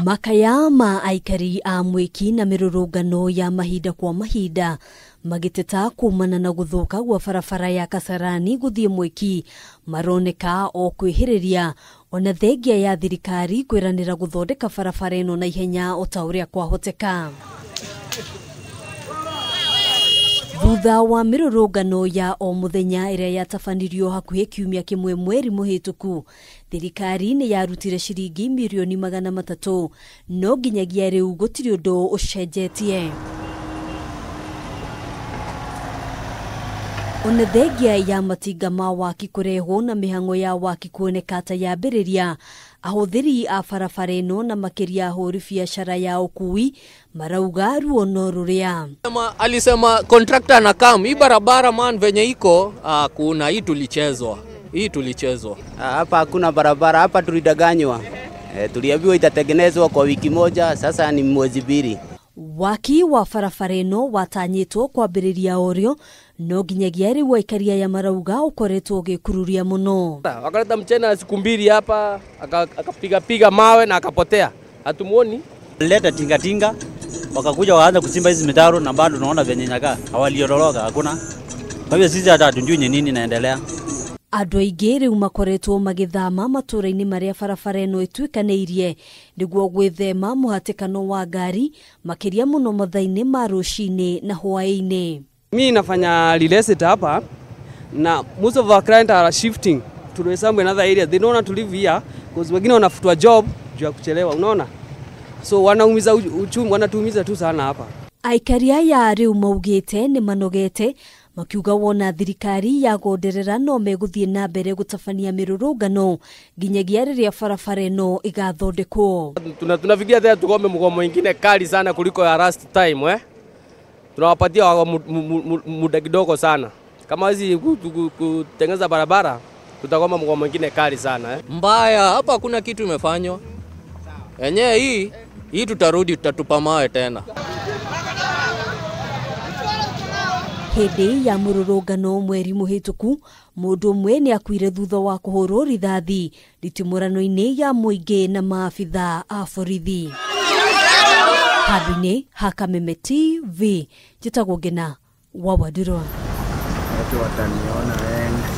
Makaya ma aikari a Mwiki na mĩrũrũngano ya mahinda kwa mahinda magĩteta kumana na gũthũka gwa barabara ya Kasarani gũthiĩ Mwiki maroneka o kwĩhĩrĩria ona thengia ya thirikari kwĩranĩra gũthondeka barabara ĩno na ihenya o ta ũrĩa kwahoteka. Thutha wa mĩrũrũngano ya o mũthenya ĩrĩa yatabanirio hakuhĩ kiumia kĩmwe mweri mũhĩtũku, thirikari nĩ yarutire ciringi mirioni 300 no nginyagia rĩu gũtirĩ ũndũ ũcenjetie. Ona thengia ya matinga ma waki kũrehwo na mĩhang'o ya waki kuoneka ta yambĩrĩria, ahũthĩri a barabara ĩno na makĩria ahũri biacara ya ũkui marauga ruo no rũrĩa. Alisema contractor na kam hii barabara man venye iko kuna hii tulichezwa. Hii tulichezwa. Hapa hakuna barabara, hapa tulidanganywa. Tuliambiwa itatengenezwa kwa wiki moja, sasa ni mwezi 2. Waki wa barabara ĩno watanyĩtwo kwambĩrĩria orĩo no nginyagia rĩu aikari aya marauga ũkoretwo ũgĩkururia mũno. Wakaleta mchana siku 2 hapa, akapiga piga mawe na akapotea. Hatumuoni. Leta tinga tinga wakakuja waanza kuchimba hizi mitaro na bado naona venye nyakaa hawaliororoka hakuna. Kwa hivyo sisi hata hatujui ni nini inaendelea. Andũ aingĩ rĩu makoretwo magĩthama matũũra-inĩ marĩa barabara ĩno ĩtuĩkanĩirie nĩguo gwĩthema mũhatĩkano wa ngari makĩria mũno mathaa-inĩ ma rũcinĩ na hwaĩ-inĩ. Mimi nafanya real estate hapa na most of our clients are shifting to some another area. They don't want to live here because wengine wanafutwa job juu ya kuchelewa, unaona? So wanaumiza uchumi, wanatuumiza tu sana hapa. Aikari aya rĩu maugĩte nĩ manogete makiuga wona thirikari ya gonderera no megũthiĩ na mbere gũtabania mĩrũrũngano nginyagia rĩrĩa barabara ĩno ĩgathondekwo. Tunafikiria tena tugome mgomo mwingine kali sana kuliko ya last time eh. Tunawapatia muda kidogo sana. Kama hizi kutengeneza barabara tutagoma mgomo mwingine kali sana eh. Mbaya hapa hakuna kitu imefanywa. Yenyewe hii tutarudi tutatupa mawe tena. Hĩndĩ ya mũrũrũngano mweri mũhĩtũku mũndũ ũmwe nĩ akuire thutha wa kũhũrwo rithathi nditimũrano-inĩ ya mũingĩ na maabitha a borithi. Handũ-inĩ ha Kameme TV, njĩtagwo Ngina wa Wandũrũ. Watu wataniona wengi.